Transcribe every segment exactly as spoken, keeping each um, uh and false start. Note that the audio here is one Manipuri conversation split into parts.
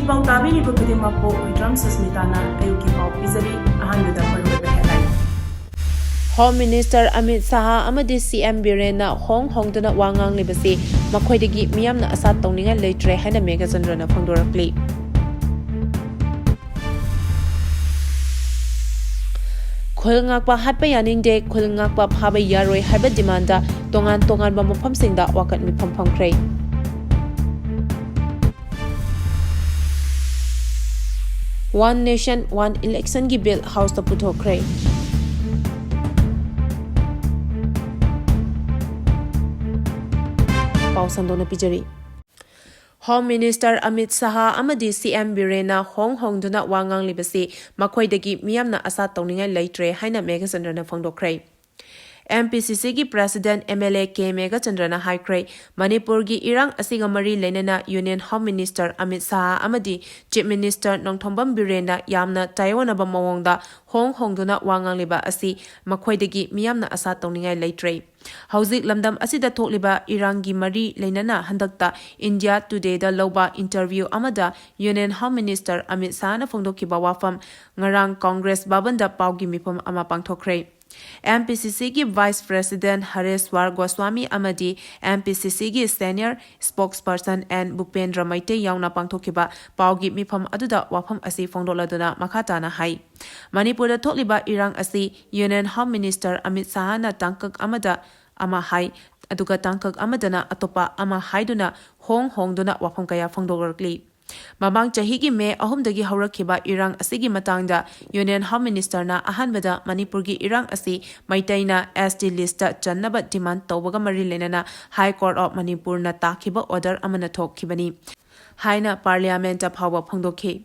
ꯄꯥꯎ ꯇꯥꯕꯤꯔꯤꯕ ꯈꯨꯗꯤꯡꯃꯛꯄꯨ ꯋꯤꯀ꯭ꯔꯝ ꯁꯁꯃꯤꯇꯥꯅ ꯑꯌꯨꯛꯀꯤ ꯄꯥꯎ ꯄꯤꯖꯔꯤ꯫ ꯑꯍꯥꯟꯕꯗ ꯃꯔꯨꯑꯣꯏꯕ headline꯫ Home Minister Amit Shah ꯑꯃꯗꯤ C M ꯕꯤꯔꯦꯟꯅ ꯍꯣꯡ ꯍꯣꯡꯗꯨꯅ ꯋꯥ ꯉꯥꯡꯂꯤꯕꯁꯤ ꯃꯈꯣꯏꯗꯒꯤ ꯃꯤꯌꯥꯝꯅ ꯑꯁꯥ ꯇꯧꯅꯤꯡꯉꯥꯏ ꯂꯩꯇ꯭ꯔꯦ ꯍꯥꯏꯅ ꯃꯦꯘꯆꯟꯗ꯭ꯔꯅ ꯐꯣꯡꯗꯣꯔꯛꯂꯤ꯫ ꯈꯨꯜ ꯉꯥꯛꯄ ꯍꯥꯠꯄ ꯌꯥꯅꯤꯡꯗꯦ, ꯈꯨꯜ ꯉꯥꯛꯄ ꯐꯥꯕ ꯌꯥꯔꯣꯏ ꯍꯥꯏꯕ demandꯗ ꯇꯣꯉꯥꯟ ꯇꯣꯉꯥꯟꯕ ꯃꯐꯝꯁꯤꯡꯗ ꯋꯥꯀꯠ ꯃꯤꯐꯝ ꯐꯝꯈ꯭ꯔꯦ꯫ One Nation One Electionꯒꯤ bill Houseꯇ ꯄꯨꯊꯣꯛꯈ꯭ꯔꯦ꯫ ꯄꯥꯎ ꯁꯟꯗꯣꯛꯅ ꯄꯤꯖꯔꯤ꯫ Home Minister ꯑꯃꯤꯠ ꯁꯥꯍ ꯑꯃꯗꯤ C M ꯕꯤꯔꯦꯟꯅ ꯍꯣꯡ ꯍꯣꯡꯗꯨꯅ ꯋꯥ ꯉꯥꯡꯂꯤꯕꯁꯤ ꯃꯈꯣꯏꯗꯒꯤ ꯃꯤꯌꯥꯝꯅ ꯑꯁꯥ ꯇꯧꯅꯤꯡꯉꯥꯏ ꯂꯩꯇ꯭ꯔꯦ ꯍꯥꯏꯅ ꯃꯦꯘꯆꯟꯗ꯭ꯔꯅ ꯐꯣꯡꯗꯣꯛꯈ꯭ꯔꯦ꯫ M P C Cꯒꯤ President M L A K ꯃꯦꯘꯆꯟꯗ꯭ꯔꯅ ꯍꯥꯏꯈ꯭ꯔꯦ, ꯃꯅꯤꯄꯨꯔꯒꯤ ꯏꯔꯥꯡ ꯑꯁꯤꯒ ꯃꯔꯤ ꯂꯩꯅꯅ Union Home Minister Amit Shah ꯑꯃꯗꯤ Chief Minister ꯅꯣꯡꯊꯣꯝꯕꯝ ꯕꯤꯔꯦꯟꯅ ꯌꯥꯝꯅ ꯇꯥꯏꯑꯣꯟꯅꯕ ꯃꯑꯣꯡꯗ ꯍꯣꯡ ꯍꯣꯡꯗꯨꯅ ꯋꯥ ꯉꯥꯡꯂꯤꯕ ꯑꯁꯤ ꯃꯈꯣꯏꯗꯒꯤ ꯃꯤꯌꯥꯝꯅ ꯑꯁꯥ ꯇꯧꯅꯤꯡꯉꯥꯏ ꯂꯩꯇ꯭ꯔꯦ꯫ ꯍꯧꯖꯤꯛ ꯂꯝꯗꯝ ꯑꯁꯤꯗ ꯊꯣꯛꯂꯤꯕ ꯏꯔꯥꯡꯒꯤ ꯃꯔꯤ ꯂꯩꯅꯅ ꯍꯟꯗꯛꯇ India Todayꯗ ꯂꯧꯕ interview ꯑꯃꯗ Union Home Minister ꯑꯃꯤꯠ ꯁꯥꯍꯅ ꯐꯣꯡꯗꯣꯛꯈꯤꯕ ꯋꯥꯐꯝ ꯉꯔꯥꯡ Congress ꯚꯕꯟꯗ ꯄꯥꯎꯒꯤ ꯃꯤꯐꯝ ꯑꯃ ꯄꯥꯡꯊꯣꯛꯈ꯭ꯔꯦ꯫ M P C Cꯒꯤ Vice President ꯍꯔꯦꯁ꯭ꯋꯥꯔ Goswami ꯑꯃꯗꯤ M P C Cꯒꯤ Senior Spokesperson N ꯚꯨꯄꯦꯟꯗ꯭ꯔ Meitei ꯌꯥꯎꯅ ꯄꯥꯡꯊꯣꯛꯈꯤꯕ ꯄꯥꯎꯒꯤ ꯃꯤꯐꯝ ꯑꯗꯨꯗ ꯋꯥꯐꯝ ꯑꯁꯤ ꯐꯣꯡꯗꯣꯛꯂꯗꯨꯅ ꯃꯈꯥ ꯇꯥꯅ ꯍꯥꯏ, ꯃꯅꯤꯄꯨꯔꯗ ꯊꯣꯛꯂꯤꯕ ꯏꯔꯥꯡ ꯑꯁꯤ Union Home Minister ꯑꯃꯤꯠ ꯁꯥꯍꯅ ꯇꯥꯡꯀꯛ ꯑꯃꯗ ꯑꯃ ꯍꯥꯏ, ꯑꯗꯨꯒ ꯇꯥꯡꯀꯛ ꯑꯃꯗꯅ ꯑꯇꯣꯞꯄ ꯑꯃ ꯍꯥꯏꯗꯨꯅ ꯍꯣꯡ ꯍꯣꯡꯗꯨꯅ ꯋꯥꯐꯝ ꯀꯌꯥ ꯐꯣꯡꯗꯣꯛꯂꯛꯂꯤ꯫ ꯃꯃꯥꯡ ꯆꯍꯤꯒꯤ May ꯑꯍꯨꯝꯗꯒꯤ ꯍꯧꯔꯛꯈꯤꯕ ꯏꯔꯥꯡ ꯑꯁꯤꯒꯤ ꯃꯇꯥꯡꯗ Union Home Ministerꯅ ꯑꯍꯥꯟꯕꯗ ꯃꯅꯤꯄꯨꯔꯒꯤ ꯏꯔꯥꯡ ꯑꯁꯤ ꯃꯩꯇꯩꯅ S T listꯇ ꯆꯟꯅꯕ demand ꯇꯧꯕꯒ ꯃꯔꯤ ꯂꯩꯅꯅ High Court of Manipurꯅ ꯇꯥꯈꯤꯕ order ꯑꯃꯅ ꯊꯣꯛꯈꯤꯕꯅꯤ ꯍꯥꯏꯅ Parliamentꯇ ꯐꯥꯎꯕ ꯐꯣꯡꯗꯣꯛꯈꯤ꯫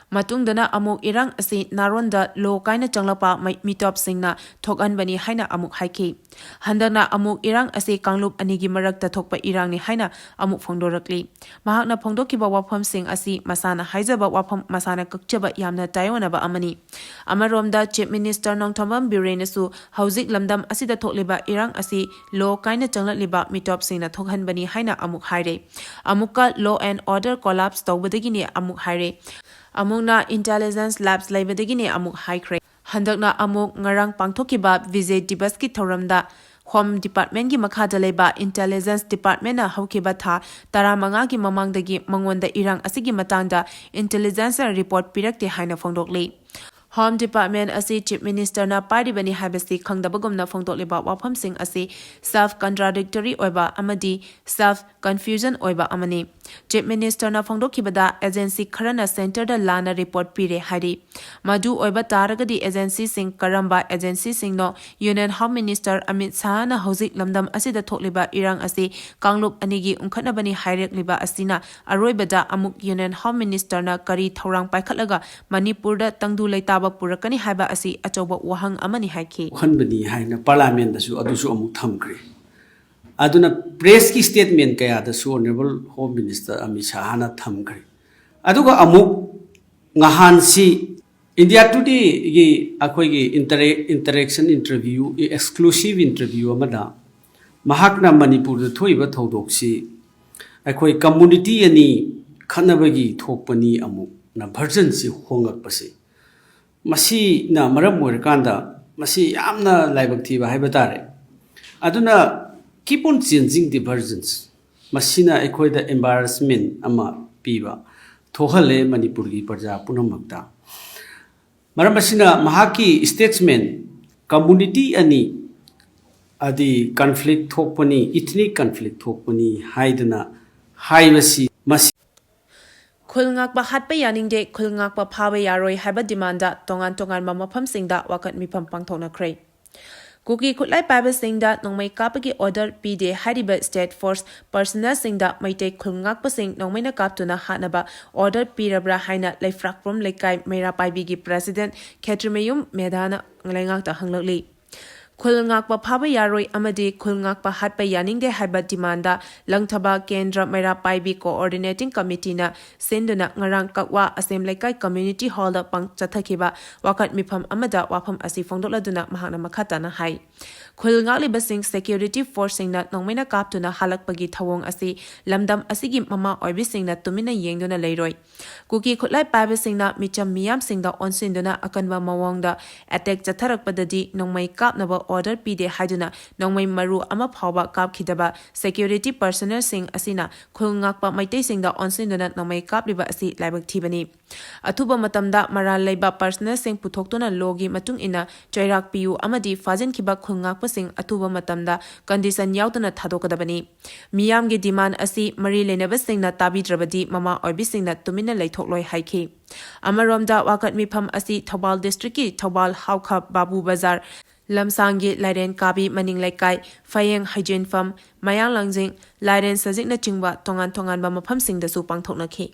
ꯃꯇꯨꯡꯗꯅ ꯑꯃꯨꯛ ꯏꯔꯥꯡ ꯑꯁꯤ ꯅꯥꯔꯣꯟꯗ ꯂꯣ ꯀꯥꯏꯅ ꯆꯪꯂꯛꯄ ꯃꯩ-, ꯃꯤꯇꯣꯞꯁꯤꯡꯅ ꯊꯣꯛꯍꯟꯕꯅꯤ ꯍꯥꯏꯅ ꯑꯃꯨꯛ ꯍꯥꯏꯈꯤ꯫ ꯍꯟꯗꯛꯅ ꯑꯃꯨꯛ ꯏꯔꯥꯡ ꯑꯁꯤ ꯀꯥꯡꯂꯨꯞ ꯑꯅꯤꯒꯤ ꯃꯔꯛꯇ ꯊꯣꯛꯄ ꯏꯔꯥꯡꯅꯤ ꯍꯥꯏꯅ ꯑꯃꯨꯛ ꯐꯣꯡꯗꯣꯔꯛꯂꯤ꯫ ꯃꯍꯥꯛꯅ ꯐꯣꯡꯗꯣꯛꯈꯤꯕ ꯋꯥꯐꯝꯁꯤꯡ ꯑꯁꯤ ꯃꯁꯥꯅ ꯍꯥꯏꯖꯕ ꯋꯥꯐꯝ, ꯃꯁꯥꯅ ꯀꯛꯆꯕ ꯌꯥꯝꯅ ꯇꯥꯏꯑꯣꯟꯅꯕ ꯑꯃꯅꯤ꯫ ꯑꯃꯔꯣꯝꯗ Chief Minister ꯅꯣꯡꯊꯣꯝꯕꯝ ꯕꯤꯔꯦꯟꯅꯁꯨ ꯍꯧꯖꯤꯛ ꯂꯝꯗꯝ ꯑꯁꯤꯗ ꯊꯣꯛꯂꯤꯕ ꯏꯔꯥꯡ ꯑꯁꯤ ꯂꯣ ꯀꯥꯏꯅ ꯆꯪꯂꯛꯂꯤꯕ ꯃꯤꯇꯣꯞꯁꯤꯡꯅ ꯊꯣꯛꯍꯟꯕꯅꯤ ꯍꯥꯏꯅ ꯑꯃꯨꯛ ꯍꯥꯏꯔꯦ꯫ ꯑꯃꯨꯛꯀ law and order collapse ꯇꯧꯕꯗꯒꯤꯅꯤ ꯑꯃꯨꯛ ꯍꯥꯏꯔꯦ꯫ ꯑꯃꯨꯛꯅ intelligence lapse ꯂꯩꯕꯗꯒꯤꯅꯤ ꯑꯃꯨꯛ ꯍꯥꯏꯈ꯭ꯔꯦ꯫ ꯍꯟꯗꯛꯅ ꯑꯃꯨꯛ ꯉꯔꯥꯡ ꯄꯥꯡꯊꯣꯛꯈꯤꯕ ꯕꯤꯖꯦ ꯗꯤꯕꯁꯀꯤ ꯊꯧꯔꯝꯗ Home Department ꯀꯤ ꯃꯈꯥꯗ ꯂꯩꯕ Intelligence Department ꯅ ꯍꯧꯈꯤꯕ ꯊꯥ ꯇꯔꯥꯃꯉꯥꯒꯤ ꯃꯃꯥꯡꯗꯒꯤ ꯃꯉꯣꯟꯗ ꯏꯔꯥꯡ ꯑꯁꯤꯒꯤ ꯃꯇꯥꯡꯗ intelligence ꯅ report ꯄꯤꯔꯛꯇꯦ ꯍꯥꯏꯅ ꯐꯣꯡꯗꯣꯛꯂꯤ꯫ Home Department ꯑꯁꯤ Chief Minister ꯅ ꯄꯥꯏꯔꯤꯕꯅꯤ ꯍꯥꯏꯕꯁꯤ ꯈꯪꯗꯕꯒꯨꯝꯅ ꯐꯣꯡꯗꯣꯛꯂꯤꯕ ꯋꯥꯐꯝꯁꯤꯡ ꯑꯁꯤ self contradictory ꯑꯣꯏꯕ ꯑꯃꯗꯤ self confusion ꯑꯣꯏꯕ ꯑꯃꯅꯤ꯫ Chief Minister ꯅ ꯐꯣꯡꯗꯣꯛꯈꯤꯕꯗ agency ꯈꯔꯅ centre ꯗ ꯂꯥꯟꯅ report ꯄꯤꯔꯦ ꯍꯥꯏꯔꯤ꯫ ꯃꯗꯨ ꯑꯣꯏꯕ ꯇꯥꯔꯒꯗꯤ agency ꯁꯤꯡ ꯀꯔꯝꯕ agency ꯁꯤꯡꯅꯣ? Union Home Minister Amit ꯁꯥꯍꯅ ꯍꯧꯖꯤꯛ ꯂꯝꯗꯝ ꯑꯁꯤꯗ ꯊꯣꯛꯂꯤꯕ ꯏꯔꯥꯡ ꯑꯁꯤ ꯀꯥꯡꯂꯨꯞ ꯑꯅꯤꯒꯤ ꯎꯪꯈꯠꯅꯕꯅꯤ ꯍꯥꯏꯔꯛꯂꯤꯕ ꯑꯁꯤꯅ ꯑꯔꯣꯏꯕꯗ ꯑꯃꯨꯛ Union Home Minister ꯅ ꯀꯔꯤ ꯊꯧꯔꯥꯡ ꯄꯥꯏꯈꯠꯂꯒ ꯃꯅꯤꯄꯨꯔꯗ ꯇꯪꯗꯨ ꯂꯩꯇꯥꯕ ꯄꯨꯔꯛꯀꯅꯤ ꯍꯥꯏꯕ ꯑꯁꯤ ꯑꯆꯧꯕ ꯋꯥꯍꯪ ꯑꯃꯅꯤ ꯍꯥꯏꯈꯤ꯫ ꯎꯍꯟꯕꯅꯤ ꯍꯥꯏꯅ Parliament ꯗꯁꯨ ꯑꯗꯨꯁꯨ ꯑꯃꯨꯛ ꯊꯝꯈ꯭ꯔꯦ꯫ ꯑꯗꯨꯅ press ꯀꯤ statement ꯀꯌꯥꯗꯁꯨ Honourable Home Minister ꯑꯃꯤꯠ ꯁꯥꯍꯅ ꯊꯝꯈ꯭ꯔꯦ꯫ ꯑꯗꯨꯒ ꯑꯃꯨꯛ ꯉꯍꯥꯟꯁꯤ India Today ꯒꯤ ꯑꯩꯈꯣꯏꯒꯤ intera-, interaction interview, exclusive interview ꯑꯃꯗ ꯃꯍꯥꯛꯅ ꯃꯅꯤꯄꯨꯔꯗ ꯊꯣꯛꯏꯕ ꯊꯧꯗꯣꯛꯁꯤ ꯑꯩꯈꯣꯏ community ꯑꯅꯤ ꯈꯠꯅꯕꯒꯤ ꯊꯣꯛꯄꯅꯤ ꯑꯃꯨꯛꯅ version ꯁꯤ ꯍꯣꯡꯂꯛꯄꯁꯤ, ꯃꯁꯤꯅ ꯃꯔꯝ ꯑꯣꯏꯔꯀꯥꯟꯗ ꯃꯁꯤ ꯌꯥꯝꯅ ꯂꯥꯏꯕꯛ ꯊꯤꯕ ꯍꯥꯏꯕ ꯇꯥꯔꯦ꯫ ꯑꯗꯨꯅ keep on changing the versions, ꯃꯁꯤꯅ ꯑꯩꯈꯣꯏꯗ embarrassment ꯑꯃ ꯄꯤꯕ ꯊꯣꯛꯍꯜꯂꯦ ꯃꯅꯤꯄꯨꯔꯒꯤ ꯄ꯭ꯔꯖꯥ ꯄꯨꯝꯅꯃꯛꯇ꯫ ꯃꯔꯝ ꯑꯁꯤꯅ ꯃꯍꯥꯛꯀꯤ statement, community ꯑꯅꯤ ꯑꯗꯤ conflict ꯊꯣꯛꯄꯅꯤ, ethnic conflict ꯊꯣꯛꯄꯅꯤ ꯍꯥꯏꯗꯨꯅ ꯍꯥꯏꯕꯁꯤ, ꯃꯁꯤ ꯈꯨꯜ ꯉꯥꯛꯄ ꯍꯥꯠꯄ ꯌꯥꯅꯤꯡꯗꯦ, ꯈꯨꯜ ꯉꯥꯛꯄ ꯐꯥꯕ ꯌꯥꯔꯣꯏ ꯍꯥꯏꯕ demand ꯇꯣꯉꯥꯟ ꯇꯣꯉꯥꯟꯕ ꯃꯐꯝꯁꯤꯡꯗ ꯋꯥꯀꯠ ꯃꯤꯐꯝ ꯄꯥꯡꯊꯣꯛꯅꯈ꯭ꯔꯦ꯫ ꯀꯨꯀꯤ ꯈꯨꯠꯂꯥꯏ ꯄꯥꯏꯕꯁꯤꯡꯗ ꯅꯣꯡꯃꯩ ꯀꯥꯞꯄꯒꯤ order ꯄꯤꯗꯦ ꯍꯥꯏꯔꯤꯕ state force personnelꯁꯤꯡꯗ ꯃꯩꯇꯩ ꯈꯨꯜ ꯉꯥꯛꯄꯁꯤꯡ ꯅꯣꯡꯃꯩꯅ ꯀꯥꯞꯇꯨꯅ ꯍꯥꯠꯅꯕ order ꯄꯤꯔꯕ꯭ꯔꯥ ꯍꯥꯏꯅ ꯂꯩꯐ꯭ꯔꯥꯛꯄ꯭ꯔꯨꯝ ꯂꯩꯀꯥꯏ ꯃꯩꯔꯥ ꯄꯥꯏꯕꯤꯒꯤ president ꯈꯦꯇ꯭ꯔꯤꯃꯌꯨꯝ ꯃꯦꯙꯥꯅ ꯂꯩꯉꯥꯛꯇ ꯍꯪꯂꯛꯂꯤ꯫ ꯈꯨꯜ ꯉꯥꯛꯄ ꯐꯥꯕ ꯌꯥꯔꯣꯏ ꯑꯃꯗꯤ ꯈꯨꯜ ꯉꯥꯛꯄ ꯍꯥꯠꯄ ꯌꯥꯅꯤꯡꯗꯦ ꯍꯥꯏꯕ demandꯗ ꯂꯪꯊꯕꯥꯜ ꯀꯦꯟꯗ꯭ꯔ ꯃꯩꯔꯥ ꯄꯥꯏꯕꯤ coordinating committeeꯅ ꯁꯤꯟꯗꯨꯅ ꯉꯔꯥꯡ ꯀꯛꯋꯥ ꯑꯁꯦꯝ ꯂꯩꯀꯥꯏ community hallꯗ ꯄꯥꯡ-, ꯆꯠꯊꯈꯤꯕ ꯋꯥꯀꯠ ꯃꯤꯐꯝ ꯑꯃꯗ ꯋꯥꯐꯝ ꯑꯁꯤ ꯐꯣꯡꯗꯣꯛꯂꯗꯨꯅ ꯃꯍꯥꯛꯅ ꯃꯈꯥ ꯇꯥꯅ ꯍꯥꯏ, ꯈꯨꯜ ꯉꯥꯛꯂꯤꯕꯁꯤꯡ security forceꯁꯤꯡꯅ ꯅꯣꯡꯃꯩꯅ ꯀꯥꯞꯇꯨꯅ ꯍꯥꯠꯂꯛꯄꯒꯤ ꯊꯧꯑꯣꯡ ꯑꯁꯤ ꯂꯝꯗꯝ ꯑꯁꯤꯒꯤ ꯃꯃꯥ ꯑꯣꯏꯕꯤꯁꯤꯡꯅ ꯇꯨꯃꯤꯟꯅ ꯌꯦꯡꯗꯨꯅ ꯂꯩꯔꯣꯏ꯫ ꯀꯨꯀꯤ ꯈꯨꯠꯂꯥꯏ ꯄꯥꯏꯕꯁꯤꯡꯅ ꯃꯤꯆꯝ ꯃꯤꯌꯥꯝꯁꯤꯡꯗ ꯑꯣꯟꯁꯤꯟꯗꯨꯅ ꯑꯀꯟꯕ ꯃꯑꯣꯡꯗ attack ꯆꯠꯊꯔꯛꯄꯗꯗꯤ ꯅꯣꯡꯃꯩ ꯀꯥꯞꯅꯕ order ꯄꯤꯗꯦ ꯍꯥꯏꯗꯨꯅ ꯅꯣꯡꯃꯩ ꯃꯔꯨ ꯑꯃ ꯐꯥꯎꯕ ꯀꯥꯞꯈꯤꯗꯕ security personnelꯁꯤꯡ ꯑꯁꯤꯅ ꯈꯨꯜ ꯉꯥꯛꯄ ꯃꯩꯇꯩꯁꯤꯡꯗ ꯑꯣꯟꯁꯤꯟꯗꯨꯅ ꯅꯣꯡꯃꯩ ꯀꯥꯞꯂꯤꯕ ꯑꯁꯤ ꯂꯥꯏꯕꯛ ꯊꯤꯕꯅꯤ꯫ ꯑꯊꯨꯕ ꯃꯇꯝꯗ ꯃꯔꯥꯜ ꯂꯩꯕ personnelꯁꯤꯡ ꯄꯨꯊꯣꯛꯇꯨꯅ lawꯒꯤ ꯃꯇꯨꯡ ꯏꯟꯅ ꯆꯩꯔꯥꯛ ꯄꯤꯌꯨ ꯑꯃꯗꯤ ꯐꯥꯖꯤꯟꯈꯤꯕ ꯈꯨꯜ ꯉꯥꯛꯄꯁꯤꯡ ꯑꯊꯨꯕ ꯃꯇꯝꯗ condition ꯌꯥꯎꯗꯅ ꯊꯥꯗꯣꯛꯀꯗꯕꯅꯤ꯫ ꯃꯤꯌꯥꯝꯒꯤ demand ꯑꯁꯤ ꯃꯔꯤ ꯂꯩꯅꯕꯁꯤꯡꯅ ꯇꯥꯕꯤꯗ꯭ꯔꯕꯗꯤ ꯃꯃꯥ ꯑꯣꯏꯕꯤꯁꯤꯡꯅ ꯇꯨꯃꯤꯟꯅ ꯂꯩꯊꯣꯛꯂꯣꯏ ꯍꯥꯏꯈꯤ꯫ ꯑꯃꯔꯣꯝꯗ ꯋꯥꯀꯠ ꯃꯤꯐꯝ ꯑꯁꯤ ꯊꯧꯕꯥꯜ districtꯀꯤ ꯊꯧꯕꯥꯜ ꯍꯥꯎꯈ ꯕꯥꯕꯨ ꯕꯖꯥꯔ, ꯂꯝꯁꯥꯡꯒꯤ ꯂꯥꯏꯔꯦꯟ ꯀꯥꯕꯤ ꯃꯅꯤꯡ ꯂꯩꯀꯥꯏ, ꯐꯌꯦꯡ ꯍꯩꯖꯤꯟꯐꯝ, ꯃꯌꯥꯡ ꯂꯥꯡꯖꯤꯡ, ꯂꯥꯏꯔꯦꯟ ꯁꯖꯤꯛꯅꯆꯤꯡꯕ ꯇꯣꯉꯥꯟ ꯇꯣꯉꯥꯟꯕ ꯃꯐꯝꯁꯤꯡꯗꯁꯨ ꯄꯥꯡꯊꯣꯛꯅꯈꯤ꯫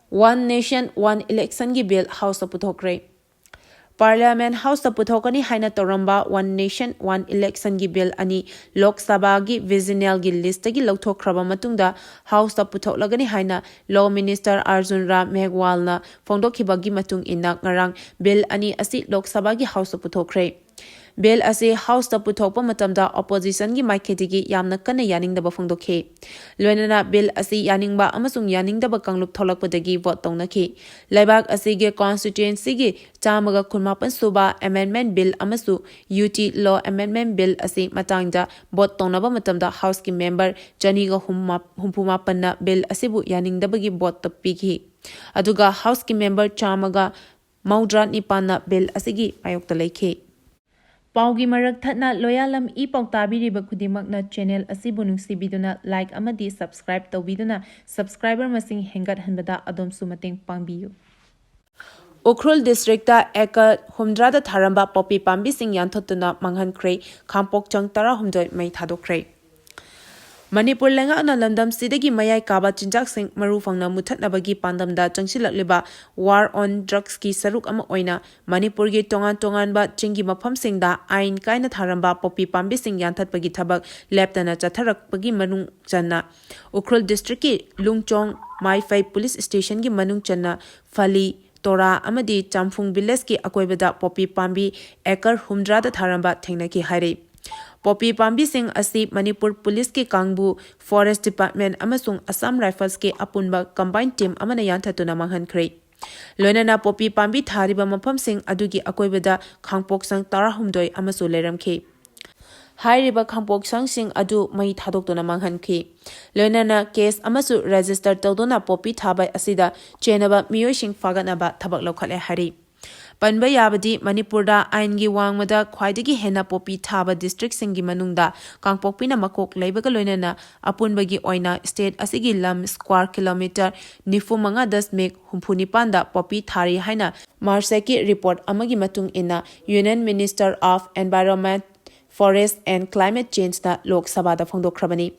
One Nation One Electionꯒꯤ bill Houseꯇ ꯄꯨꯊꯣꯛꯈ꯭ꯔꯦ꯫ Parliament Houseꯇ ꯄꯨꯊꯣꯛꯀꯅꯤ ꯍꯥꯏꯅ ꯇꯧꯔꯝꯕ One Nation One Electionꯒꯤ bill ꯑꯅꯤ ꯂꯣꯛ ꯁꯚꯥꯒꯤ ꯕꯤꯖꯤꯅꯦꯜꯒꯤ listꯇꯒꯤ ꯂꯧꯊꯣꯛꯈ꯭ꯔꯕ ꯃꯇꯨꯡꯗ Houseꯇ ꯄꯨꯊꯣꯛꯂꯒꯅꯤ ꯍꯥꯏꯅ Law Minister Arjun Ram Meghwalꯅ ꯐꯣꯡꯗꯣꯛꯈꯤꯕꯒꯤ ꯃꯇꯨꯡ ꯏꯟꯅ ꯉꯔꯥꯡ bill ꯑꯅꯤ ꯑꯁꯤ ꯂꯣꯛ ꯁꯚꯥꯒꯤ Houseꯇ ꯄꯨꯊꯣꯛꯈ꯭ꯔꯦ꯫ Bill ꯑꯁꯤ Houseꯇ ꯄꯨꯊꯣꯛꯄ ꯃꯇꯝꯗ oppositionꯒꯤ ꯃꯥꯏꯀꯩꯗꯒꯤ ꯌꯥꯝꯅ ꯀꯟꯅ ꯌꯥꯅꯤꯡꯗꯕ ꯐꯣꯡꯗꯣꯛꯈꯤ꯫ ꯂꯣꯏꯅꯅ bill ꯑꯁꯤ ꯌꯥꯅꯤꯡꯕ ꯑꯃꯁꯨꯡ ꯌꯥꯅꯤꯡꯗꯕ ꯀꯥꯡꯂꯨꯞ ꯊꯣꯛꯂꯛꯄꯗꯒꯤ vote ꯇꯧꯅꯈꯤ꯫ ꯂꯩꯕꯥꯛ ꯑꯁꯤꯒꯤ constituencyꯒꯤ ꯆꯥꯝꯃꯒ ꯀꯨꯟꯃꯥꯄꯟ ꯁꯨꯕ amendment bill ꯑꯃꯁꯨꯡ UT law amendment bill ꯑꯁꯤ ꯃꯇꯥꯡꯗ vote ꯇꯧꯅꯕ ꯃꯇꯝꯗ Houseꯀꯤ member ꯆꯅꯤꯒ ꯍꯨꯝꯐꯨ ꯃꯥꯄꯟꯅ bill ꯑꯁꯤꯕꯨ ꯌꯥꯅꯤꯡꯗꯕꯒꯤ vote ꯄꯤꯈꯤ꯫ ꯑꯗꯨꯒ Houseꯀꯤ member ꯆꯥꯝꯃꯒ ꯃꯧꯗ꯭ꯔꯥ ꯅꯤꯄꯥꯟꯅ bill ꯑꯁꯤꯒꯤ ꯃꯥꯌꯣꯛꯇ ꯂꯩꯈꯤ꯫ ꯄꯥꯎꯒꯤ ꯃꯔꯛ ꯊꯠꯅ ꯂꯣꯌꯥꯂꯝ ꯏ ꯄꯥꯎ ꯇꯥꯕꯤꯔꯤꯕ ꯈꯨꯗꯤꯡꯃꯛꯅ channel ꯑꯁꯤꯕꯨ ꯅꯨꯡꯁꯤꯕꯤꯗꯨꯅ like ꯑꯃꯗꯤ subscribe ꯇꯧꯕꯤꯗꯨꯅ subscriber ꯃꯁꯤꯡ ꯍꯦꯟꯒꯠꯍꯟꯕꯗ ꯑꯗꯣꯝꯁꯨ ꯃꯇꯦꯡ ꯄꯥꯡꯕꯤꯌꯨ꯫ ꯎꯈ꯭ꯔꯨꯜ ꯗꯤꯁꯇ꯭ꯔꯤꯛꯇ ꯑꯦꯀꯔ ꯍꯨꯝꯗ꯭ꯔꯥꯗ ꯊꯥꯔꯝꯕ ꯄꯣꯄꯤ ꯄꯥꯝꯕꯤꯁꯤꯡ ꯌꯥꯟꯊꯠꯇꯨꯅ ꯃꯥꯡꯍꯟꯈ꯭ꯔꯦ꯫ ꯈꯥꯡꯄꯣꯛꯁꯪ ꯇꯔꯥꯍꯨꯝꯗꯣꯏ ꯃꯩ ꯊꯥꯗꯣꯛꯈ꯭ꯔꯦ꯫ ꯃꯅꯤꯄꯨꯔ ꯂꯩꯉꯥꯛꯅ ꯂꯝꯗꯝꯁꯤꯗꯒꯤ ꯃꯌꯥꯏ ꯀꯥꯕ ꯆꯤꯟꯖꯥꯛꯁꯤꯡ ꯃꯔꯨ ꯐꯪꯅ ꯃꯨꯠꯊꯠꯅꯕꯒꯤ ꯄꯥꯟꯗꯝꯗ ꯆꯪꯁꯤꯜꯂꯛꯂꯤꯕ War on Drugsꯀꯤ ꯁꯔꯨꯛ ꯑꯃ ꯑꯣꯏꯅ ꯃꯅꯤꯄꯨꯔꯒꯤ ꯇꯣꯉꯥꯟ ꯇꯣꯉꯥꯟꯕ ꯆꯤꯡꯒꯤ ꯃꯐꯝꯁꯤꯡꯗ ꯑꯥꯏꯟ ꯀꯥꯏꯅ ꯊꯥꯔꯝꯕ ꯄꯣꯄꯤ ꯄꯥꯝꯕꯤꯁꯤꯡ ꯌꯥꯟꯊꯠꯄꯒꯤ ꯊꯕꯛ ꯂꯦꯞꯇꯅ ꯆꯠꯊꯔꯛꯄꯒꯤ ꯃꯅꯨꯡ ꯆꯟꯅ ꯎꯈ꯭ꯔꯨꯜ ꯗꯤꯁꯇ꯭ꯔꯤꯛꯀꯤ ꯂꯨꯡꯆꯣꯡ ꯃꯥꯏꯐꯩ ꯄꯨꯂꯤꯁ ꯁ꯭ꯇꯦꯁꯟꯒꯤ ꯃꯅꯨꯡ ꯆꯟꯅ ꯐꯂꯤ, ꯇꯣꯔꯥ ꯑꯃꯗꯤ ꯆꯥꯝꯐꯨꯡ ꯚꯤꯂꯦꯖꯀꯤ ꯑꯀꯣꯏꯕꯗ ꯄꯣꯄꯤ ꯄꯥꯝꯕꯤ ꯑꯦꯀꯔ ꯍꯨꯝꯗ꯭ꯔꯥꯗ ꯊꯥꯔꯝꯕ ꯊꯦꯡꯅꯈꯤ ꯍꯥꯏꯔꯤ꯫ ꯄꯣꯄꯤ ꯄꯥꯝꯕꯤꯁꯤꯡ ꯑꯁꯤ ꯃꯅꯤꯄꯨꯔ ꯄꯨꯂꯤꯁꯀꯤ ꯀꯥꯡꯕꯨ, ꯐꯣꯔꯦꯁ ꯗꯤꯄꯥꯔꯠꯃꯦꯟ ꯑꯃꯁꯨꯡ ꯑꯁꯥꯝ ꯔꯥꯏꯐꯜꯁꯀꯤ ꯑꯄꯨꯟꯕ ꯀꯝꯕꯥꯏꯟ ꯇꯤꯝ ꯑꯃꯅ ꯌꯥꯟꯊꯠꯇꯨꯅ ꯃꯥꯡꯍꯟꯈ꯭ꯔꯦ꯫ ꯂꯣꯏꯅꯅ ꯄꯣꯄꯤ ꯄꯥꯝꯕꯤ ꯊꯥꯔꯤꯕ ꯃꯐꯝꯁꯤꯡ ꯑꯗꯨꯒꯤ ꯑꯀꯣꯏꯕꯗ ꯈꯥꯡꯄꯣꯛꯁꯪ ꯇꯔꯥꯍꯨꯝꯗꯣꯏ ꯑꯃꯁꯨ ꯂꯩꯔꯝꯈꯤ꯫ ꯍꯥꯏꯔꯤꯕ ꯈꯥꯡꯄꯣꯛꯁꯪꯁꯤꯡ ꯑꯗꯨ ꯃꯩ ꯊꯥꯗꯣꯛꯇꯨꯅ ꯃꯥꯡꯍꯟꯈꯤ꯫ ꯂꯣꯏꯅꯅ ꯀꯦꯁ ꯑꯃꯁꯨ ꯔꯦꯖꯤꯁꯇꯔ ꯇꯧꯗꯨꯅ ꯄꯣꯄꯤ ꯊꯥꯕ ꯑꯁꯤꯗ ꯆꯦꯟꯅꯕ ꯃꯤꯑꯣꯏꯁꯤꯡ ꯐꯥꯒꯠꯅꯕ ꯊꯕꯛ ꯂꯧꯈꯠꯂꯦ ꯍꯥꯏꯔꯤ꯫ ꯄꯟꯕ ꯌꯥꯕꯗꯤ, ꯃꯅꯤꯄꯨꯔꯗ ꯑꯥꯏꯟꯒꯤ ꯋꯥꯡꯃꯗ ꯈ꯭ꯋꯥꯏꯗꯒꯤ ꯍꯦꯟꯅ ꯄꯣꯄꯤ ꯊꯥꯕ ꯗꯤꯁꯇ꯭ꯔꯤꯛꯁꯤꯡꯒꯤ ꯃꯅꯨꯡꯗ ꯀꯥꯡꯄꯣꯛꯄꯤꯅ ꯃꯀꯣꯛ ꯂꯩꯕꯒ ꯂꯣꯏꯅꯅ ꯑꯄꯨꯟꯕꯒꯤ ꯑꯣꯏꯅ ꯁ꯭ꯇꯦꯠ ꯑꯁꯤꯒꯤ ꯂꯝ ꯁ꯭ꯀ꯭ꯋꯥꯔ ꯀꯤꯂꯣꯃꯤꯇꯔ ꯅꯤꯐꯨ ꯃꯉꯥ ꯗꯁꯃꯤꯛ ꯍꯨꯝꯐꯨ ꯅꯤꯄꯥꯟꯗ ꯄꯣꯄꯤ ꯊꯥꯔꯤ ꯍꯥꯏꯅ ꯃꯥꯔꯁꯦꯛꯀꯤ ꯔꯤꯄꯣꯔꯠ ꯑꯃꯒꯤ ꯃꯇꯨꯡ ꯏꯟꯅ Union Minister of Environment, Forest and Climate Changeꯅ ꯂꯣꯛ ꯁꯚꯥꯗ ꯐꯣꯡꯗꯣꯛꯈ꯭ꯔꯕꯅꯤ꯫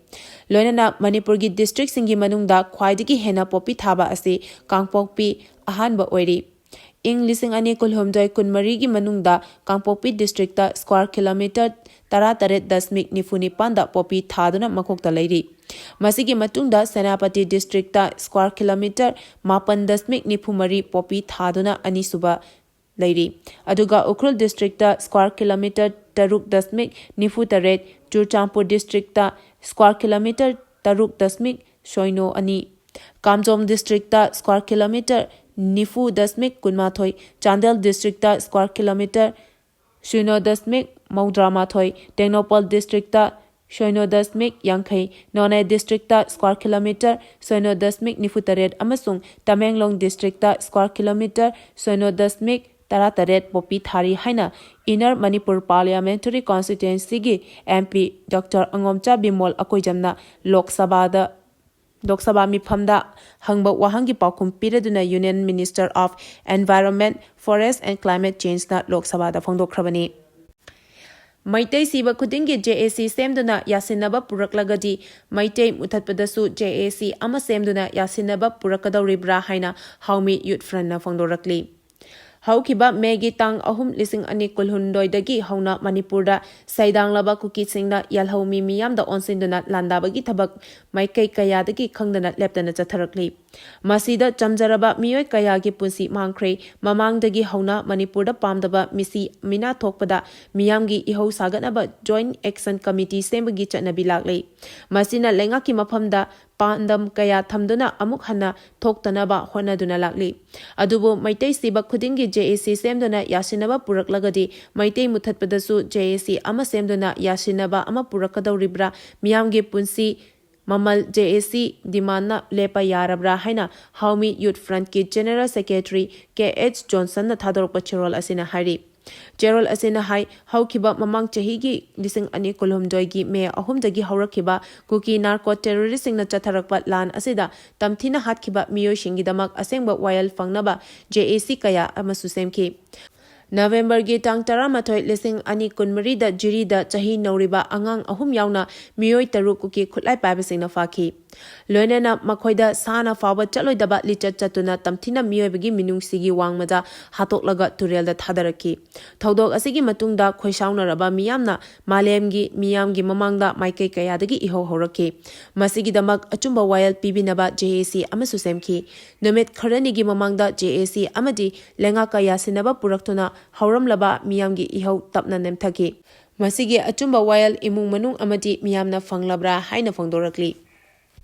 ꯂꯣꯏꯅꯅ ꯃꯅꯤꯄꯨꯔꯒꯤ ꯗꯤꯁꯇ꯭ꯔꯤꯛꯁꯤꯡꯒꯤ ꯃꯅꯨꯡꯗ ꯈ꯭ꯋꯥꯏꯗꯒꯤ ꯍꯦꯟꯅ ꯄꯣꯄꯤ ꯊꯥꯕ ꯑꯁꯤ ꯀꯥꯡꯄꯣꯛꯄꯤ ꯑꯍꯥꯟꯕ ꯑꯣꯏꯔꯤ꯫ ꯏꯪ ꯂꯤꯁꯤꯡ ꯑꯅꯤ ꯀꯨꯟꯍꯨꯝꯗꯣꯏ ꯀꯨꯟꯃꯔꯤꯒꯤ ꯃꯅꯨꯡꯗ ꯀꯥꯡꯄꯣꯛꯄꯤ ꯗꯤꯁꯇ꯭ꯔꯤꯛꯇ ꯁ꯭ꯀ꯭ꯋꯥꯔ ꯀꯤꯂꯣꯃꯤꯇꯔ ꯇꯔꯥꯇꯔꯦꯠ ꯗꯁꯃꯤꯛ ꯅꯤꯐꯨ ꯅꯤꯄꯥꯟꯗ ꯄꯣꯄꯤ ꯊꯥꯗꯨꯅ ꯃꯀꯣꯛꯇ ꯂꯩꯔꯤ꯫ ꯃꯁꯤꯒꯤ ꯃꯇꯨꯡꯗ ꯁꯦꯅꯥꯄꯇꯤ ꯗꯤꯁꯇ꯭ꯔꯤꯛꯇ ꯁ꯭ꯀ꯭ꯋꯥꯔ ꯀꯤꯂꯣꯃꯤꯇꯔ ꯃꯥꯄꯟ ꯗꯁꯃꯤꯛ ꯅꯤꯐꯨ ꯃꯔꯤ ꯄꯣꯄꯤ ꯊꯥꯗꯨꯅ ꯑꯅꯤꯁꯨꯕ ꯂꯩꯔꯤ꯫ ꯑꯗꯨꯒ ꯎꯈ꯭ꯔꯨꯜ ꯗꯤꯁꯇ꯭ꯔꯤꯛꯇ ꯁ꯭ꯀ꯭ꯋꯥꯔ ꯀꯤꯂꯣꯃꯤꯇꯔ ꯇꯔꯨꯛ ꯗꯁꯃꯤꯛ ꯅꯤꯐꯨ ꯇꯔꯦꯠ, ꯆꯨꯔꯆꯥꯟꯄꯨꯔ ꯗꯤꯁꯇ꯭ꯔꯤꯛꯇ ꯁ꯭ꯀ꯭ꯋꯥꯔ ꯀꯤꯂꯣꯃꯤꯇꯔ ꯇꯔꯨꯛ ꯗꯁꯃꯤꯛ ꯁꯣꯏꯅꯣ ꯑꯅꯤ, ꯀꯥꯝꯖꯣꯡ ꯗꯤꯁꯇ꯭ꯔꯤꯛꯇ ꯁ꯭ꯀ꯭ꯋꯥꯔ ꯀꯤꯂꯣꯃꯤꯇꯔ ꯅꯤꯐꯨ ꯗꯁꯃꯤꯛ ꯀꯨꯟꯃꯥꯊꯣꯏ, ꯆꯥꯟꯗꯦꯜ ꯗꯤꯁꯇ꯭ꯔꯤꯛꯇ ꯁ꯭ꯀ꯭ꯋꯥꯔ ꯀꯤꯂꯣꯃꯤꯇꯔ ꯁꯣꯏꯅꯣ ꯗꯁꯃꯤꯛ ꯃꯧꯗ꯭ꯔꯥ ꯃꯥꯊꯣꯏ, ꯇꯦꯡꯅꯧꯄꯜ ꯗꯤꯁꯇ꯭ꯔꯤꯛꯇ ꯁꯣꯏꯅꯣ ꯗꯁꯃꯤꯛ ꯌꯥꯡꯈꯩ, ꯅꯣꯅꯦ ꯗꯤꯁꯇ꯭ꯔꯤꯛꯇ ꯁ꯭ꯀ꯭ꯋꯥꯔ ꯀꯤꯂꯣꯃꯤꯇꯔ ꯁꯣꯏꯅꯣ ꯗꯁꯃꯤꯛ ꯅꯤꯐꯨ ꯇꯔꯦꯠ ꯑꯃꯁꯨꯡ ꯇꯃꯦꯡꯂꯣꯡ ꯗꯤꯁꯇ꯭ꯔꯤꯛꯇ ꯁ꯭ꯀ꯭ꯋꯥꯔ ꯀꯤꯂꯣꯃꯤꯇꯔ ꯁꯣꯏꯅꯣ ꯗꯁꯃꯤꯛ ꯇꯔꯥ ꯇꯔꯦꯠ ꯄꯣꯄꯤ ꯊꯥꯔꯤ ꯍꯥꯏꯅ ꯏꯟꯅꯔ ꯃꯅꯤꯄꯨꯔ ꯄꯥꯔꯂꯤꯌꯥꯃꯦꯟꯇꯔꯤ ꯀꯣꯟꯁꯇꯤꯇ꯭ꯋꯦꯟꯁꯤꯒꯤ M P doctor Angomcha Bimol ꯑꯀꯣꯏꯖꯝꯅ ꯂꯣꯛ ꯁꯚꯥꯗ ꯂꯣꯛ ꯁꯚꯥ ꯃꯤꯐꯝꯗ ꯍꯪꯕ ꯋꯥꯍꯪꯒꯤ ꯄꯥꯎꯈꯨꯝ ꯄꯤꯔꯗꯨꯅ Union Minister of Environment, Forest and Climate Change ꯅ ꯂꯣꯛ ꯁꯚꯥꯗ ꯐꯣꯡꯗꯣꯛꯈ꯭ꯔꯕꯅꯤ꯫ ꯃꯩꯇꯩ ꯁꯤꯕ ꯈꯨꯗꯤꯡꯒꯤ JAC ꯁꯦꯝꯗꯨꯅ ꯌꯥꯁꯤꯟꯅꯕ ꯄꯨꯔꯛꯂꯒꯗꯤ ꯃꯩꯇꯩ ꯃꯨꯊꯠꯄꯗꯁꯨ JAC ꯑꯃ ꯁꯦꯝꯗꯨꯅ ꯌꯥꯁꯤꯟꯅꯕ ꯄꯨꯔꯛꯀꯗꯧꯔꯤꯕ꯭ꯔꯥ ꯍꯥꯏꯅ ꯍꯥꯎꯃꯤ Youth Front ꯅ ꯐꯣꯡꯗꯣꯔꯛꯂꯤ꯫ ꯍꯧꯈꯤꯕ ꯃꯦꯒꯤ ꯇꯥꯡ ꯑꯍꯨꯝ, ꯂꯤꯁꯤꯡ ꯑꯅꯤ ꯀꯨꯟꯍꯨꯝꯗꯣꯏꯗꯒꯤ ꯍꯧꯅ ꯃꯅꯤꯄꯨꯔꯗ ꯁꯩꯗꯥꯡꯂꯕ ꯀꯨꯀꯤꯁꯤꯡꯅ ꯌꯦꯜꯍꯧꯃꯤ ꯃꯤꯌꯥꯝꯗ ꯑꯣꯟꯁꯤꯟꯗꯨꯅ ꯂꯥꯟꯗꯥꯕꯒꯤ ꯊꯕꯛ ꯃꯥꯏꯀꯩ ꯀꯌꯥꯗꯒꯤ ꯈꯪꯗꯅ ꯂꯦꯞꯇꯅ ꯆꯠꯊꯔꯛꯂꯤ꯫ ꯃꯁꯤꯗ ꯆꯝꯖꯔꯕ ꯃꯤꯑꯣꯏ ꯀꯌꯥꯒꯤ ꯄꯨꯟꯁꯤ ꯃꯥꯡꯈ꯭ꯔꯦ꯫ ꯃꯃꯥꯡꯗꯒꯤ ꯍꯧꯅ ꯃꯅꯤꯄꯨꯔꯗ ꯄꯥꯝꯗꯕ ꯃꯤꯁꯤ ꯃꯤꯅꯥ ꯊꯣꯛꯄꯗ ꯃꯤꯌꯥꯝꯒꯤ ꯏꯍꯧ ꯁꯥꯒꯠꯅꯕ Joint Action Committee ꯁꯦꯝꯕꯒꯤ ꯆꯠꯅꯕꯤ ꯂꯥꯛꯂꯤ꯫ ꯃꯁꯤꯅ ꯂꯩꯉꯥꯛꯀꯤ ꯃꯐꯝꯗ ꯄꯥꯟꯗꯝ ꯀꯌꯥ ꯊꯝꯗꯨꯅ ꯑꯃꯨꯛ ꯍꯟꯅ ꯊꯣꯛꯇꯅꯕ ꯍꯣꯠꯅꯗꯨꯅ ꯂꯥꯛꯂꯤ꯫ ꯑꯗꯨꯕꯨ ꯃꯩꯇꯩ ꯁꯤꯕ ꯈꯨꯗꯤꯡꯒꯤ JAC ꯁꯦꯝꯗꯨꯅ ꯌꯥꯁꯤꯟꯅꯕ ꯄꯨꯔꯛꯂꯒꯗꯤ ꯃꯩꯇꯩ ꯃꯨꯊꯠꯄꯗꯁꯨ JAC ꯑꯃ ꯁꯦꯝꯗꯨꯅ ꯌꯥꯁꯤꯟꯅꯕ ꯑꯃ ꯄꯨꯔꯛꯀꯗꯧꯔꯤꯕ꯭ꯔꯥ? ꯃꯤꯌꯥꯝꯒꯤ ꯄꯨꯟꯁꯤ ꯃꯃꯜ JAC demand ꯅ ꯂꯦꯞꯄ ꯌꯥꯔꯕ꯭ꯔꯥ ꯍꯥꯏꯅ ꯍꯥꯎꯃꯤ Youth Front ꯀꯤ General Secretary K H Johnson ꯅ ꯊꯥꯗꯣꯔꯛꯄ ꯆꯦꯔꯣꯜ ꯑꯁꯤꯅ ꯍꯥꯏꯔꯤ꯫ ꯆꯦꯔꯣꯜ ꯑꯁꯤꯅ ꯍꯥꯏ, ꯍꯧꯈꯤꯕ ꯃꯃꯥꯡ ꯆꯍꯤꯒꯤ ꯂꯤꯁꯤꯡ ꯑꯅꯤ ꯀꯨꯟꯍꯨꯝꯗꯣꯏꯒꯤ ꯃꯦ ꯑꯍꯨꯝꯗꯒꯤ ꯍꯧꯔꯛꯈꯤꯕ ꯀꯨꯀꯤ narco terrorist ꯁꯤꯡꯅ ꯆꯠꯊꯔꯛꯄ ꯂꯥꯟ ꯑꯁꯤꯗ ꯇꯝꯊꯤꯅ ꯍꯥꯠꯈꯤꯕ ꯃꯤꯑꯣꯏꯁꯤꯡꯒꯤꯗꯃꯛ ꯑꯁꯦꯡꯕ ꯋꯥꯌꯦꯜ ꯐꯪꯅꯕ JAC ꯀꯌꯥ ꯑꯃꯁꯨ ꯁꯦꯝꯈꯤ꯫ ꯅꯕꯦꯝꯕꯔꯒꯤ ꯇꯥꯡ ꯇꯔꯥꯃꯥꯊꯣꯏ, ꯂꯤꯁꯤꯡ ꯑꯅꯤ ꯀꯨꯟꯃꯔꯤꯗ ꯖꯤꯔꯤꯗ ꯆꯍꯤ ꯅꯧꯔꯤꯕ ꯑꯉꯥꯡ ꯑꯍꯨꯝ ꯌꯥꯎꯅ ꯃꯤꯑꯣꯏ ꯇꯔꯨꯛ ꯀꯨꯀꯤ ꯈꯨꯠꯂꯥꯏ ꯄꯥꯏꯕꯁꯤꯡꯅ ꯐꯥꯈꯤ꯫ ꯂꯣꯏꯅꯅ ꯃꯈꯣꯏꯗ ꯁꯥꯅ ꯐꯥꯎꯕ ꯆꯠꯂꯣꯏꯗꯕ ꯂꯤꯆꯠ ꯆꯠꯇꯨꯅ ꯇꯝꯊꯤꯅ ꯃꯤꯑꯣꯏꯕꯒꯤ ꯃꯤꯅꯨꯡꯁꯤꯒꯤ ꯋꯥꯡꯃꯗ ꯍꯥꯠꯇꯣꯛꯂꯒ ꯇꯨꯔꯦꯜꯗ ꯊꯥꯗꯔꯛꯈꯤ꯫ ꯊꯧꯗꯣꯛ ꯑꯁꯤꯒꯤ ꯃꯇꯨꯡꯗ ꯈꯣꯏꯁꯥꯎꯅꯔꯕ ꯃꯤꯌꯥꯝꯅ ꯃꯥꯂꯦꯝꯒꯤ ꯃꯤꯌꯥꯝꯒꯤ ꯃꯃꯥꯡꯗ ꯃꯥꯏꯀꯩ ꯀꯌꯥꯗꯒꯤ ꯏꯍꯧ ꯍꯧꯔꯛꯈꯤ꯫ ꯃꯁꯤꯒꯤꯗꯃꯛ ꯑꯆꯨꯝꯕ ꯋꯥꯌꯦꯜ ꯄꯤꯕꯤꯅꯕ JAC ꯑꯃꯁꯨ ꯁꯦꯝꯈꯤ꯫ ꯅꯨꯃꯤꯠ ꯈꯔꯅꯤꯒꯤ ꯃꯃꯥꯡꯗ JAC ꯑꯃꯗꯤ ꯂꯩꯉꯥꯛꯀ ꯌꯥꯁꯤꯟꯅꯕ ꯄꯨꯔꯛꯇꯨꯅ ꯍꯧꯔꯝꯂꯕ ꯃꯤꯌꯥꯝꯒꯤ ꯏꯍꯧ ꯇꯞꯅ ꯅꯦꯝꯊꯈꯤ꯫ ꯃꯁꯤꯒꯤ ꯑꯆꯨꯝꯕ ꯋꯥꯌꯦꯜ ꯏꯃꯨꯡ ꯃꯅꯨꯡ ꯑꯃꯗꯤ ꯃꯤꯌꯥꯝꯅ ꯐꯪꯂꯕ꯭ꯔꯥ ꯍꯥꯏꯅ ꯐꯣꯡꯗꯣꯔꯛꯂꯤ꯫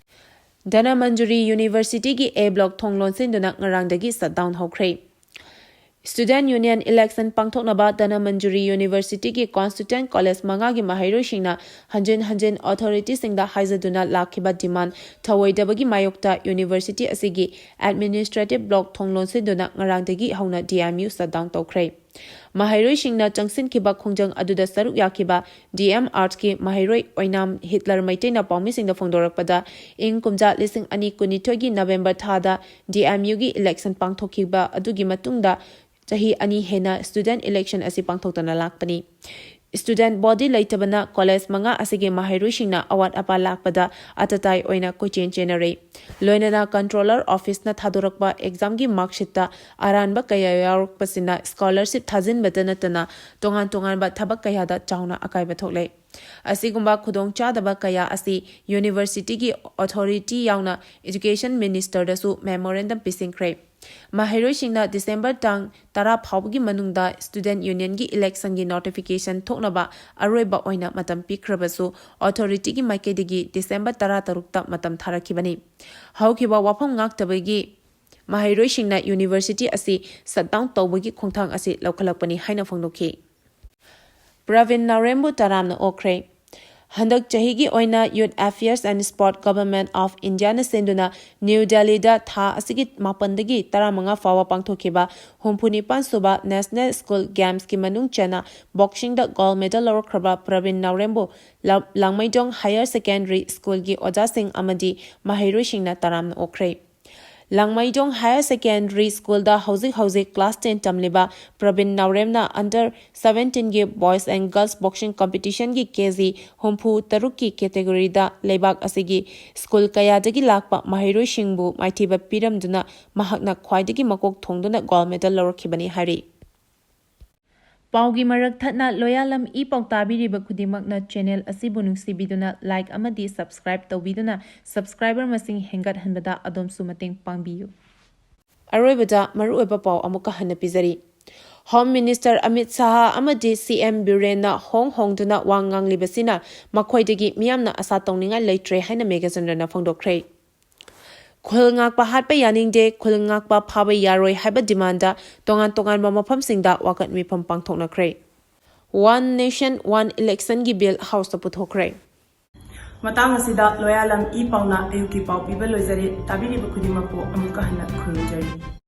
ꯙꯅꯃꯟꯖꯨꯔꯤ University ꯒꯤ A block ꯊꯣꯡ ꯂꯣꯟꯁꯤꯟꯗꯨꯅ ꯉꯔꯥꯡꯗꯒꯤ shutdown ꯍꯧꯈ꯭ꯔꯦ꯫ Student Union election ꯄꯥꯡꯊꯣꯛꯅꯕ ꯙꯅꯃꯟꯖꯨꯔꯤ University ꯒꯤ constituent college ꯃꯉꯥꯒꯤ ꯃꯍꯩꯔꯣꯏꯁꯤꯡꯅ ꯍꯟꯖꯤꯟ ꯍꯟꯖꯤꯟ authority ꯁꯤꯡꯗ ꯍꯥꯏꯖꯗꯨꯅ ꯂꯥꯛꯈꯤꯕ demand ꯊꯧꯑꯣꯏꯗꯕꯒꯤ ꯃꯥꯌꯣꯛꯇ university ꯑꯁꯤꯒꯤ administrative block ꯊꯣꯡ ꯂꯣꯟꯁꯤꯟꯗꯨꯅ ꯉꯔꯥꯡꯗꯒꯤ ꯍꯧꯅ DMU shutdown ꯇꯧꯈ꯭ꯔꯦ꯫ ꯃꯍꯩꯔꯣꯏꯁꯤꯡꯅ ꯆꯪꯁꯤꯟꯈꯤꯕ ꯈꯣꯡꯖꯪ ꯑꯗꯨꯗ ꯁꯔꯨꯛ ꯌꯥꯈꯤꯕ ꯗꯤ ꯑꯦꯝ ꯑꯥꯔꯠꯁꯀꯤ ꯃꯍꯩꯔꯣꯏ ꯑꯣꯏꯅꯥꯝ ꯍꯤꯠꯂꯔ ꯃꯩꯇꯩꯅ ꯄꯥꯎꯃꯤꯁꯤꯡꯗ ꯐꯣꯡꯗꯣꯔꯛꯄꯗ, ꯏꯪ ꯀꯨꯝꯖꯥ ꯂꯤꯁꯤꯡ ꯑꯅꯤ ꯀꯨꯟꯅꯤꯊꯣꯏꯒꯤ ꯅꯕꯦꯝꯕꯔ ꯊꯥꯗ ꯗꯤ ꯑꯦꯝ ꯌꯨꯒꯤ ꯏꯂꯦꯛꯁꯟ ꯄꯥꯡꯊꯣꯛꯈꯤꯕ ꯑꯗꯨꯒꯤ ꯃꯇꯨꯡꯗ ꯆꯍꯤ ꯑꯅꯤ ꯍꯦꯟꯅ ꯁ꯭ꯇꯨꯗꯦꯟꯠ ꯏꯂꯦꯛꯁꯟ ꯑꯁꯤ ꯄꯥꯡꯊꯣꯛꯇꯅ ꯂꯥꯛꯄꯅꯤ꯫ ꯁ꯭ꯇꯨꯗꯦꯟꯠ ꯕꯣꯗꯤ ꯂꯩꯇꯕꯅ ꯀꯣꯂꯦꯖ ꯃꯉꯥ ꯑꯁꯤꯒꯤ ꯃꯍꯩꯔꯣꯏꯁꯤꯡꯅ ꯑꯋꯥꯠ ꯑꯄꯥ ꯂꯥꯛꯄꯗ ꯑꯇꯇꯥꯏ ꯑꯣꯏꯅ ꯀꯣꯏꯆꯦꯟ ꯆꯦꯟꯅꯔꯤ꯫ ꯂꯣꯏꯅꯅ ꯀꯟꯇ꯭ꯔꯣꯂꯔ ꯑꯣꯐꯤꯁꯅ ꯊꯥꯗꯣꯔꯛꯄ ꯑꯦꯛꯖꯥꯝꯒꯤ ꯃꯥꯔꯛꯁꯤꯠꯇ ꯑꯔꯥꯟꯕ ꯀꯌꯥ ꯌꯥꯎꯔꯛꯄꯁꯤꯅ ꯁ꯭ꯀꯣꯂꯔꯁꯤꯞ ꯊꯥꯖꯤꯟꯕꯇ ꯅꯠꯇꯅ ꯇꯣꯉꯥꯟ ꯇꯣꯉꯥꯟꯕ ꯊꯕꯛ ꯀꯌꯥꯗ ꯆꯥꯎꯅ ꯑꯀꯥꯏꯕ ꯊꯣꯛꯂꯦ꯫ ꯑꯁꯤꯒꯨꯝꯕ ꯈꯨꯗꯣꯡꯆꯥꯗꯕ ꯀꯌꯥ ꯑꯁꯤ ꯌꯨꯅꯤꯚꯔꯁꯤꯇꯤꯒꯤ ꯑꯣꯊꯣꯔꯤꯇꯤ ꯌꯥꯎꯅ ꯏꯗꯨꯀꯦꯁꯟ ꯃꯤꯅꯤꯁꯇꯔꯗꯁꯨ ꯃꯦꯃꯣꯔꯦꯟꯗꯝ ꯄꯤꯁꯤꯟꯈ꯭ꯔꯦ꯫ ꯃꯍꯩꯔꯣꯏꯁꯤꯡꯅ ꯗꯤꯁꯦꯝꯕꯔ ꯇꯥꯡ ꯇꯔꯥ ꯐꯥꯎꯕꯒꯤ ꯃꯅꯨꯡꯗ ꯁ꯭ꯇꯨꯗꯦꯟꯠ ꯌꯨꯅꯤꯌꯟꯒꯤ ꯏꯂꯦꯛꯁꯟꯒꯤ ꯅꯣꯇꯤꯐꯤꯀꯦꯁꯟ ꯊꯣꯛꯅꯕ ꯑꯔꯣꯏꯕ ꯑꯣꯏꯅ ꯃꯇꯝ ꯄꯤꯈ꯭ꯔꯕꯁꯨ, ꯑꯣꯊꯣꯔꯤꯇꯤꯒꯤ ꯃꯥꯏꯀꯩꯗꯒꯤ ꯗꯤꯁꯦꯝꯕꯔ ꯇꯔꯥꯇꯔꯨꯛꯇ ꯃꯇꯝ ꯊꯥꯔꯛꯈꯤꯕꯅꯤ꯫ ꯍꯧꯈꯤꯕ ꯋꯥꯐꯝ ꯉꯥꯛꯇꯕꯒꯤ ꯃꯍꯩꯔꯣꯏꯁꯤꯡꯅ ꯌꯨꯅꯤꯚꯔꯁꯤꯇꯤ ꯑꯁꯤ ꯁꯠ ꯗꯥꯎꯟ ꯇꯧꯕꯒꯤ ꯈꯣꯡꯊꯥꯡ ꯑꯁꯤ ꯂꯧꯈꯠꯂꯛꯄꯅꯤ ꯍꯥꯏꯅ ꯐꯣꯡꯗꯣꯛꯈꯤ꯫ ꯄ꯭ꯔꯕꯤꯟ ꯅꯥꯎꯔꯦꯝꯕꯨ ꯇꯔꯥꯝꯅ ꯑꯣꯛꯈ꯭ꯔꯦ꯫ ꯍꯟꯗꯛ ꯆꯍꯤꯒꯤ ꯑꯣꯏꯅ Youth Affairs and Sport Government of Indiaꯅ ꯁꯤꯟꯗꯨꯅ ꯅ꯭ꯌꯨ ꯗꯦꯜꯂꯤꯗ ꯊꯥ ꯑꯁꯤꯒꯤ ꯃꯥꯄꯟꯗꯒꯤ ꯇꯔꯥꯃꯉꯥ ꯐꯥꯎꯕ ꯄꯥꯡꯊꯣꯛꯈꯤꯕ ꯍꯨꯝꯐꯨꯅꯤꯄꯥꯟ ꯁꯨꯕ National School Gamesꯀꯤ ꯃꯅꯨꯡ ꯆꯟꯅ ꯕꯣꯛꯁꯤꯡꯗ ꯒꯣꯜ ꯃꯦꯗꯜ ꯂꯧꯔꯛꯈ꯭ꯔꯕ ꯄ꯭ꯔꯕꯤꯟ ꯅꯥꯎꯔꯦꯝꯕꯨ ꯂ-, ꯂꯥꯡꯃꯩꯗꯣꯡ Higher Secondary Schoolꯒꯤ ꯑꯣꯖꯥꯁꯤꯡ ꯑꯃꯗꯤ ꯃꯍꯩꯔꯣꯏꯁꯤꯡꯅ ꯇꯔꯥꯝꯅ ꯑꯣꯛꯈ꯭ꯔꯦ꯫ ꯂꯥꯡꯃꯩꯗꯣꯡ Higher Secondary Schoolꯗ ꯍꯧꯖꯤꯛ ꯍꯧꯖꯤꯛ class ten ꯇꯝꯂꯤꯕ ꯄ꯭ꯔꯕꯤꯟ ꯅꯥꯎꯔꯦꯝꯅ under seventeenꯒꯤ Boys and Girls Boxing Competitionꯒꯤ ꯀꯦ ꯖꯤ ꯍꯨꯝꯐꯨ ꯇꯔꯨꯛꯀꯤ categoryꯗ ꯂꯩꯕꯥꯛ ꯑꯁꯤꯒꯤ ꯁ꯭ꯀꯨꯜ ꯀꯌꯥꯗꯒꯤ ꯂꯥꯛꯄ ꯃꯍꯩꯔꯣꯏꯁꯤꯡꯕꯨ ꯃꯥꯏꯊꯤꯕ ꯄꯤꯔꯝꯗꯨꯅ ꯃꯍꯥꯛꯅ ꯈ꯭ꯋꯥꯏꯗꯒꯤ ꯃꯀꯣꯛ ꯊꯣꯡꯗꯨꯅ ꯒꯣꯜ ꯃꯦꯗꯜ ꯂꯧꯔꯛꯈꯤꯕꯅꯤ ꯍꯥꯏꯔꯤ꯫ ꯄꯥꯎꯒꯤ ꯃꯔꯛ ꯊꯠꯅ ꯂꯣꯌꯥꯂꯝ ꯏ ꯄꯥꯎ ꯇꯥꯕꯤꯔꯤꯕ ꯈꯨꯗꯤꯡꯃꯛꯅ channel ꯑꯁꯤꯕꯨ ꯅꯨꯡꯁꯤꯕꯤꯗꯨꯅ like ꯑꯃꯗꯤ subscribe ꯇꯧꯕꯤꯗꯨꯅ subscriber ꯃꯁꯤꯡ ꯍꯦꯟꯒꯠꯍꯟꯕꯗ ꯑꯗꯣꯝꯁꯨ ꯃꯇꯦꯡ ꯄꯥꯡꯕꯤꯌꯨ꯫ ꯑꯔꯣꯏꯕꯗ ꯃꯔꯨꯑꯣꯏꯕ ꯄꯥꯎ ꯑꯃꯨꯛꯀ ꯍꯟꯅ ꯄꯤꯖꯔꯤ꯫ Home Minister ꯑꯃꯤꯠ ꯁꯥꯍ ꯑꯃꯗꯤ ꯁꯤ ꯑꯦꯝ ꯕꯤꯔꯦꯟꯅ ꯍꯣꯡ ꯍꯣꯡꯗꯨꯅ ꯋꯥ ꯉꯥꯡꯂꯤꯕꯁꯤꯅ ꯃꯈꯣꯏꯗꯒꯤ ꯃꯤꯌꯥꯝꯅ ꯑꯁꯥ ꯇꯧꯅꯤꯡꯉꯥꯏ ꯂꯩꯇ꯭ꯔꯦ ꯍꯥꯏꯅ ꯃꯦꯘꯆꯟꯗ꯭ꯔꯅ ꯐꯣꯡꯗꯣꯛꯈ꯭ꯔꯦ꯫ ꯈꯨꯜ ꯉꯥꯛꯄ ꯍꯥꯠꯄ ꯌꯥꯅꯤꯡꯗꯦ, ꯈꯨꯜ ꯉꯥꯛꯄ ꯐꯥꯕ ꯌꯥꯔꯣꯏ ꯍꯥꯏꯕ demandꯗ ꯇꯣꯉꯥꯟ ꯇꯣꯉꯥꯟꯕ ꯃꯐꯝꯁꯤꯡꯗ ꯋꯥꯀꯠ ꯃꯤꯐꯝ ꯄꯥꯡꯊꯣꯛꯅꯈ꯭ꯔꯦ꯫ One Nation One Electionꯒꯤ bill Houseꯇ ꯄꯨꯊꯣꯛꯈ꯭ꯔꯦ꯫ ꯃꯇꯥꯡ ꯑꯁꯤꯗ ꯂꯣꯌꯥꯂꯝ ꯏ ꯄꯥꯎꯅ ꯑꯌꯨꯛꯀꯤ ꯄꯥꯎ ꯄꯤꯕ ꯂꯣꯏꯖꯔꯦ꯫ ꯇꯥꯕꯤꯔꯤꯕ ꯈꯨꯗꯤꯡꯃꯛꯄꯨ ꯑꯃꯨꯛꯀ ꯍꯟꯅ ꯈꯨꯔꯨꯝꯖꯔꯤ꯫